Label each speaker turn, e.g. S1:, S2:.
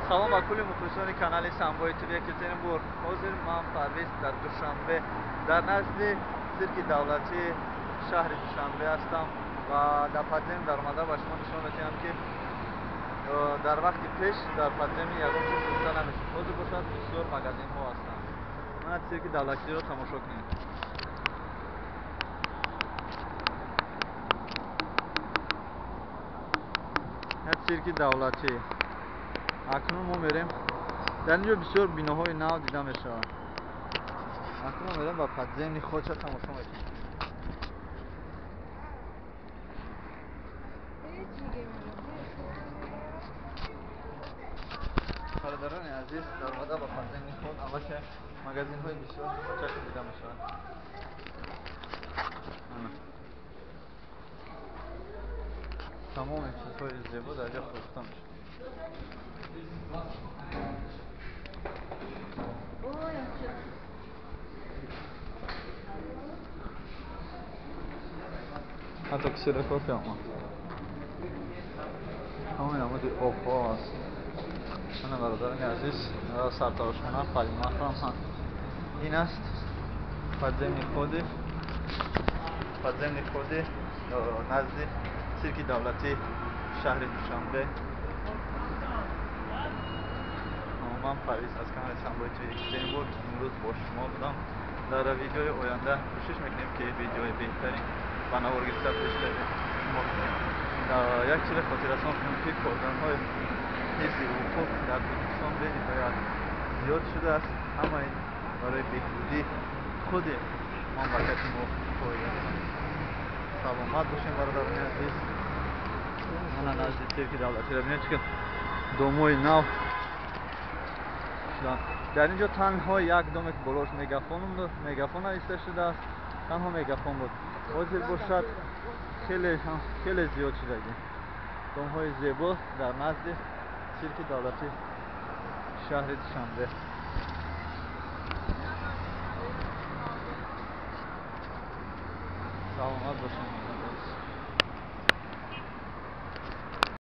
S1: Салом ба кулли мухлисони канали Самбои ТВ Екатеринбург. Ҳозир ман Парвиз дар Душанбе, дар назди цирки давлатии шаҳри Душанбе ҳастам ва дар подзем даромада ба шумо нишон медиҳам, ки дар вақти пеш дар подземи ягон чиз фурӯхта намешуд. Ҳозир бошад бисёр магазинҳо ҳастанд. Мана цирки давлатиро тамошо кунед. Цирки давлатӣ. Акнун мо мерем. Дар инҷо бисёр биноҳои нав дида мешаванд. Акнун мо мерем ба подземни ходша тамошо мекунем. Бародарони азиз, даромада ба подземни ход аллакай магазинҳои бисёр хурдчак дида мешаванд. Тамоми чизҳои зебо дар ҷо фурӯхта мешавад. Ҳатто кисера кофе омад. Ҳамаи намуди обҳо аст. Мана бародарони азиз, сартарошхона Палимахрам ҳам ин аст. Подземни ходи назди цирки давлатии шаҳри Душанбе. Ман Парвиз аз канали Самбои ТВ Екатеринбург имрӯз бо шумо будам. Дар видеои оянда кӯшиш мекунем, ки видеои беҳтарин ба навор гирифта пешкаши шумо кунем. Як чизе хотиррасон кунем, ки корганҳои ҳифзи ҳуқуқ дар Тоҷикистон бениҳоят зиёд шудааст. Ҳама ин барои беҳбудии худи мамлакати мо фоида дорад. Саломат бошем, бародарони азиз. Мана назди цирки давлатиро бинед, чӣ домои нав шуданд. Дар ин ҷо танҳо як доме, ки болош мегафон нависта шудааст, танҳо мегафон буд. Ҳозир бошад хеле зиёд шудагӣ. Домҳои зебо дар назди цирки давлатии шаҳри Душанбе.